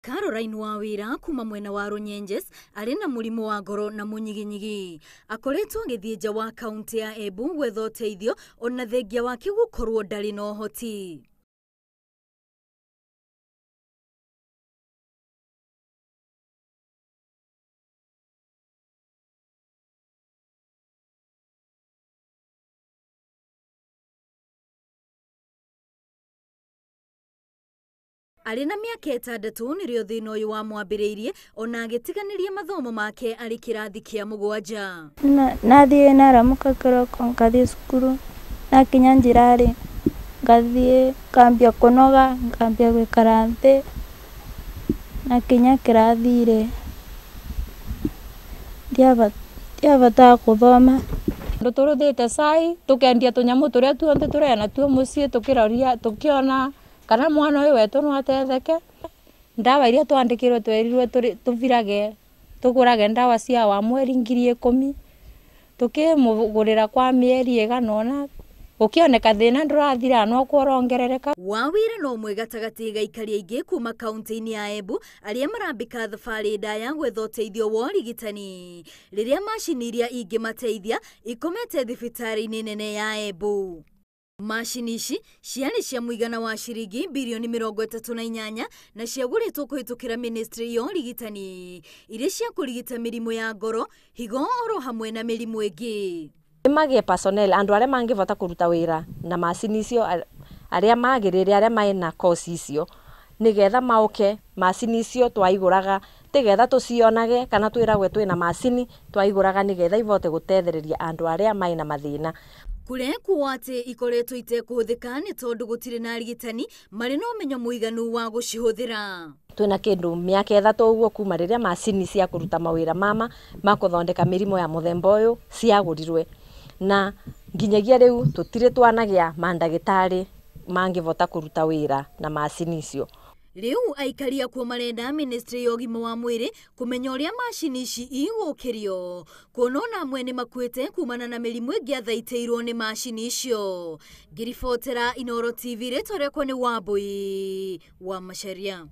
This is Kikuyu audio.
Caroline Wawira kuma mwena wa Runyenjes arĩ na mũrimũ wa ngoro na mũnyiginyigi. Akoretwo agĩthiĩ nja wa kaunti ya Embu gwetha ũteithio ona thengia wake gũkorwo ndarĩ na ũhoti. Arĩ na mĩaka 6 nĩrĩo thĩna ũyũ wamwambĩrĩirie ona agĩtiganĩria mathomo make arĩ kĩrathi kĩa 7. Nathiĩ naramuka kĩroko ngathiĩ cukuru, nakinya njĩra-rĩ ngathiĩ ngambia kũnoga, ngambia gũikara thĩ, nakinya kĩrathi-rĩ ndiabotaga gũthoma. Tũrũthĩte cai tũkendia tũnyamũ tũrĩa tuothe tũrĩa natuo mũciĩ tũkĩroria tũkĩona kana mwana ũyũ wetũ no atetheke. Ndawa iria twandĩkĩrwo twerirwe tũvirage tũgũrage ndawa cia wa mweri 10,000 tũkĩmũgũrĩra kwa mĩeri ĩgana ũna gũkĩoneka thĩna ndũrathira no kũrongerereka. Wawira no ũmwe gatagatĩ ga aikari aingĩ kuma kaunti-inĩ ya Embu arĩa marambĩka thabarĩ ndaya gwetha ũteithio wa ũrigitani rĩrĩa macini iria ingĩmateithia ikomete thibitarĩ-inĩ nene ya Embu. Macini ici ciarĩ cia mũigana wa ciringi birioni 38 na ciagũrĩtwo kũhĩtũkĩra ministry ya ũrigitani iria cia kũrigita mĩrimũ ya ngoro, higo oro hamwe na mĩrimũ ĩngĩ. Nĩmagĩe personnel andũ arĩa mangĩbota kũruta wĩra na macini icio, arĩa magĩrĩire, arĩa mena course icio nĩgetha maũke macini icio twaigũraga tigetha tũcionage kana twĩragwe twĩna macini twaigũraga nĩgetha ivote gũtethereria andũ arĩa mena mathĩna. Kũrekwo atĩ ikoretwo itekũhũthĩka nĩ tondũ gũtirĩ na arigitani marĩ na ũmenyo mũiganu wa gũcihũthĩra. Twĩna kĩndũ mĩaka 3 ũguo kuma rĩrĩa macini cia kũruta mawĩra mama ma kũthondeka mĩrimũ ya mũthemba ũyũ ciagũrirwe na nginyagia rĩu tũtirĩ twanagĩa mandagĩtarĩ mangĩvota kũruta wĩra na macini icio. Rĩu aikari akuo marenda ministry ya ũgima wa mwĩrĩ kũmenya ũrĩa macini ici igũkĩrio kuona ona amwe nĩ makuĩte kumana na mĩrimũ ĩngĩ athaitĩirwo nĩ macini icio. Ngĩribotera Inooro TV, rĩtwa rĩakwa nĩ Wambui wa Macharia.